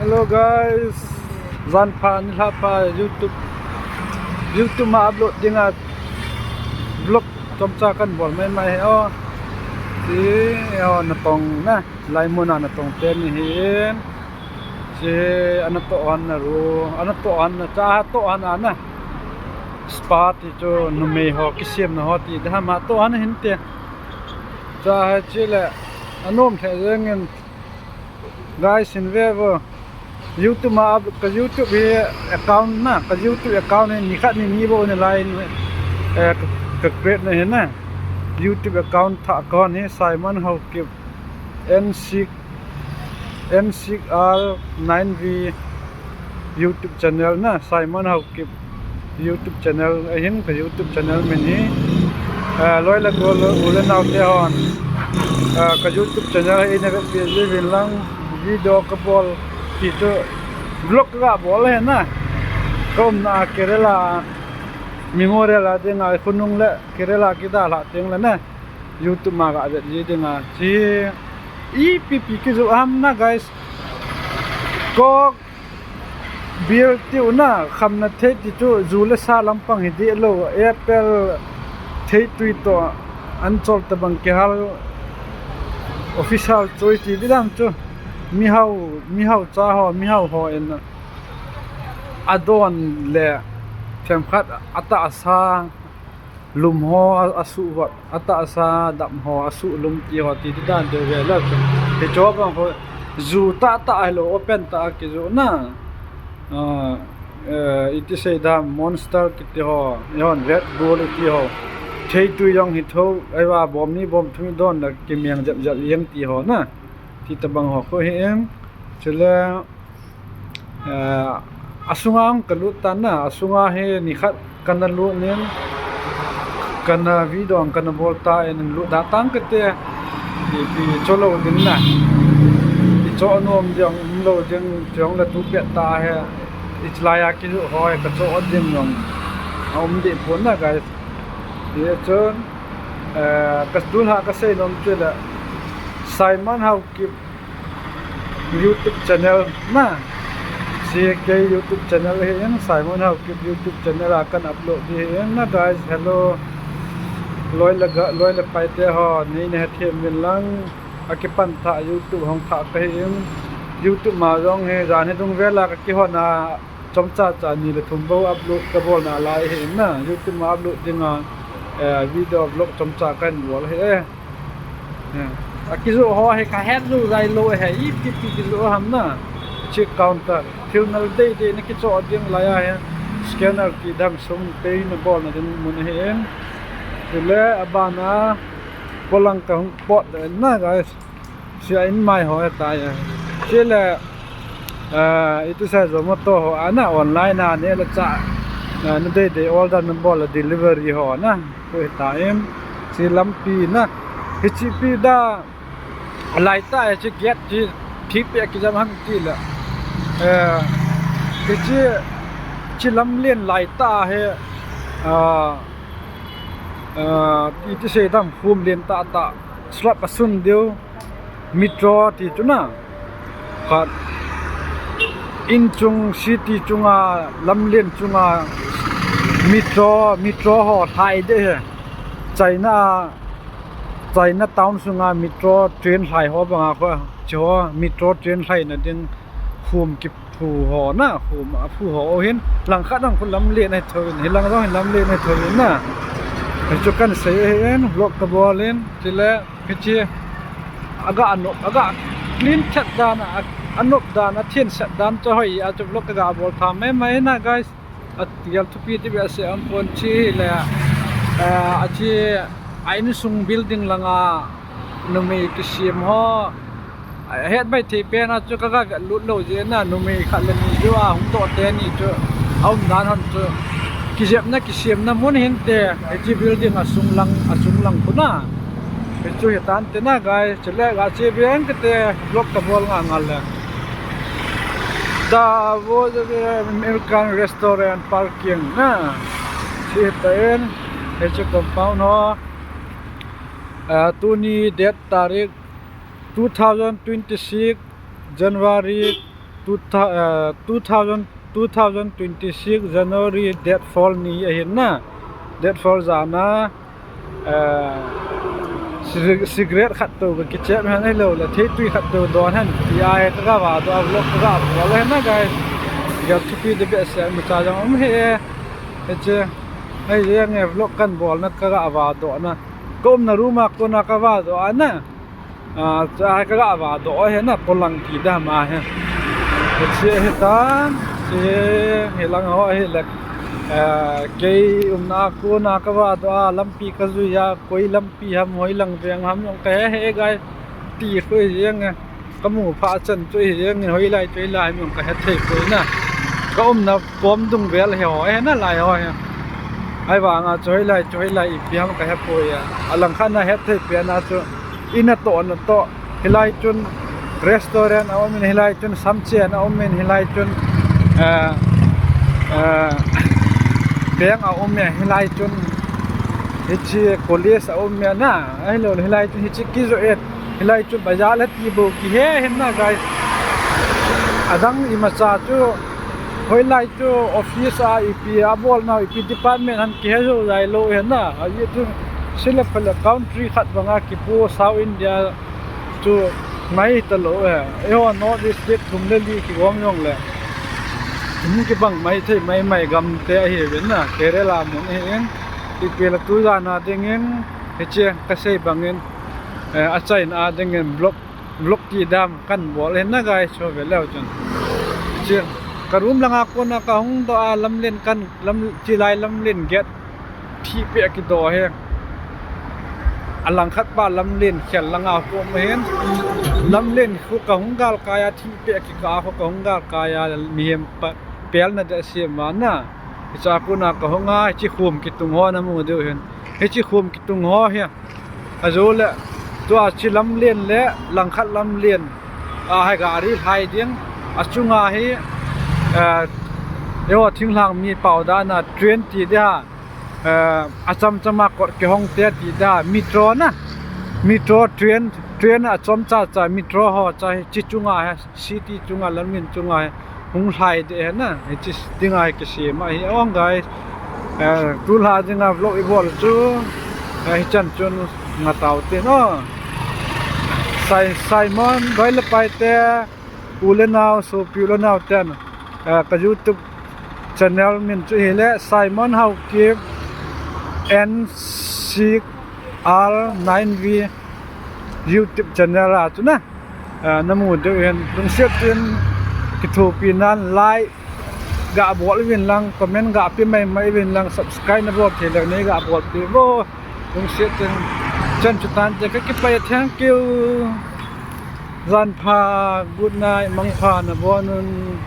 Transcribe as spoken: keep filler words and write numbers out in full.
Hello guys, jan pha ni lha pha YouTube, YouTube ma upload dinga vlog chomcha kan bol mai mai he o. Ti o na tong na, lai muna na tong te ni hin. Ti ana to an na ru, ana to an na cha to an na. Spa ti chu numei ho kisiam na ho ti da ma to an hin te. Cha ha chi le anom the jeng in. Guys, in ve vo. YouTube ma up, ka YouTube hi account na, ka YouTube account hi ni khat ni ni bo ni lai, eh, ka, ka create na hi na. YouTube account tha account hi Simon Haokip N six, N six R nine V YouTube channel na, Simon Haokip YouTube channel ahin, ka YouTube channel min hi, eh, loi le gol u le nau te hon, eh, ka YouTube channel hi na vet pi ji vin lang, video ka bol ti chu vlog ka bol he na. Ka umna Kerala, Memorial a dinga khonung le Kerala kida la teng le na, YouTube ma ka vet ji dinga. Chi ipi pi kijoh ham na guys. Ko Beer tiu na, khamna thei ti chu ju le sa lampang hi dih lou, apple thei tui toh an chol tabang kihal, official choi ti dih dam chu. Mihao, mihao cha ho, mihao ho in adon le themkhat atahsa lum ho a, asuh vot, atahsa dam ho asuh lum ti ho ti ti dan deu ve la. Hicho bang ho ju tah tah hilou, open tah a kijoh na. Ah, eh, iti sei dam Monster kiti ho, ihon Red Bull iti ho. Thei tui jong hi tho, aiva bom ni bom thum don la kimeng jep jep jeng ti ho na. Ti tabang ho khu hi em. Chule Eh, asunga ang ka lut tan na, asunga hi nikhat kana lut nin, kana video ang kana bol ta in lut da tang kate, ipi cho lou ding na, i cho nom ding, um lou ding, chong la tu pet ta he, i chlai a kijoh ho he, ka cho ding jong aum deh pon na, guys. Hichun, eh, ka tu ha ka sei nom chu la, Simon Haokip YouTube channel na. C K YouTube channel hi in, Simon Haokip YouTube channel a kan upload di hi in na, guys. Hello. Loi le ga, loi le pai te ho, nei na hethem min lang. Akipan tha YouTube hong tha ka hi in. YouTube ma jong hi, jan hi dung vela ka kihon a, chomcha cha ni le thum bou upload ka bol na lai hi in na. YouTube ma upload dinga, eh, video vlog chomcha kan bol hi e. Eh, akijoh ho hi ka het jou jai lou he, ipi pi kijoh ham na. Chi counter, thil nal dei dei na kichoh ding lai a he. Scanner kidam sum pay na bol na ding mun hi in. Chule abana polang ka hung pot na, guys. Sia in mai ho ta ya. Chule Ah, itu sa Zomato ho, ana online a ne la cha, ah, na dei dei order number la delivery ho na, ko ta em, chi lampi na, hichi pi da, lai ta e chi get chi, thi pe kijam ham ti la. Eh, hichi, chi lam lien lai ta he, ah, ah, iti sei dam hum lien ta ta, slap asun deu, Metro ti chu na. Khat. In chung, city chunga, lamlen chunga, metro, metro ho lhai deh he. China, China town sunga metro train lhai ho banga kho. Chu ho, metro train lhai na ding khum kiphu ho na, khum aphu ho hin. Lang khat ang khu lamlen ai tho in, hi lang jong hi lamlen ai tho in na. Chu kan sei e hin, vlog ka bol in, chule. Hichi, aga anop, aga clean chat dan, a, anop dan, a thian set dan chu hoi, a chu vlog aga bol tha mai mai na, guys. A tial thupi ti be se am pon chi le, eh, a chi a insung building langa numei kisiam ho. A het mai thei pen a chu kaga vet lut lou je na, numei khat le ni ju a hung toh te ni chu. A um dan hon chu. Kijepna, kisiamna mun hin te, hichi building a sung lang, a sung lang khu na. Hichu hi tan te na, guys, chule ga chi beng kate vlog ka bol nga ngal le. Da wo American restaurant parking na. Chi ta en, hichu compound ho. Ah, tuni date tarik two thousand twenty-six January two thou- eh, two thousand, two thousand twenty-six January date four ni ahin na. Date four jana, eh, cig- cigarette khat tou ka kichep hen, ahilou le theitui khat tou don hen, tia hi ka ga vah doh a, vlog ka ga bol ahi na guys. Gel thupi ding behseh imacha jong um hih e. Hiche, hiche nge vlog kan bolna ka ga vah doh na. Ka umna room a kona ka vah doh a na. Ah, cha ka ga vah doh ahi na, polang ti dam ahi. Hiche hitan, hiche hilang ho hi le. Ah, kei umna a kona ka vah doh a, lampi ka jui a, koi lampi ham, hoilang veng ham jong ka he he guys. Ti khu hi jeng e. Ka mu phat chan chu hi jeng e, hoilai chu hoilai ham jong ka he thei poi na. Ka umna kom dung vel hi ho ahi na, lai ho hi. Ahivanga chu hoilai chu hoilai ipi ham ka he poi a. Alangkhat na het thei pen a chu, in a toh na toh. Hilai chun restaurant a um in, hilai chun samchen a um in, hilai chun, eh, eh, bank a um e, hilai chun hiche college a um e na. Ahilou le hilai chun hiche kijoh e. Hilai chu bazar le ti bou kihe hin na guys. Adang imacha chu hoilai chu office a ipi a bolnau ipi department han kihe jou jai lou hin na. Ajeh chu sile phale country khat banga kipo South India chu ngai talou e. Eiho North East state thum le li kigom jong le hung kibang mai thei mai mai gam te ahi uvin na. Kerala mun ahin. Ipi le tu jana dingin hiche ka sei bangin, eh, achaina dingin vlog, vlog ti dam kan bol hin na guys, chu ve leu chun. Hiche ka room langa kona ka hung doh a, lamlen kan, lam, chilai lamlen gate thihpeh kidoh hi. Alangkhat pa lamlen khel langa ka um ahin. Lamlen khu ka hung galkai a, thihpeh kikah khu ka hung galkai a, mihem pa, pelna ding sem a na. Hiche a kona ka hung a, hiche khum kitung ho na mu diu hin. Hiche khum kitung ho hi. Ajou le, tua hiche lamlen le, langkhat lamlen. A, hi gari lhai ding. Achunga hi, eh, eiho thinglhang mi pao dan a train ti ding a. Eh, acham cham a kot kihong te ti ding a. Metro na. Metro train, train achom cha cha, metro ho cha hiche chunga hi. City chunga, lamlen chunga hi hung lhai ding ahi na, hiche dinga hi kisem ahi ong guys. Eh, tulha dinga vlog i bol chu, eh, hichan chun ngatau te no. Sai, Simon, doi le pai te, u le nao, sopi u le nao ten, eh, ka YouTube channel min chu hile Simon Haokip N six R nine V YouTube channel a chu na. Ah, na mu diu hin, lungset in kithopi nan like ga bol uvin lang, comment ga pe mai mai uvin lang, subscribe na bol thei le nei ga bol pi vo. Lungset in chan chu tan te ka kipah e, thank you. Jan pha, good night, mangpha na bon un.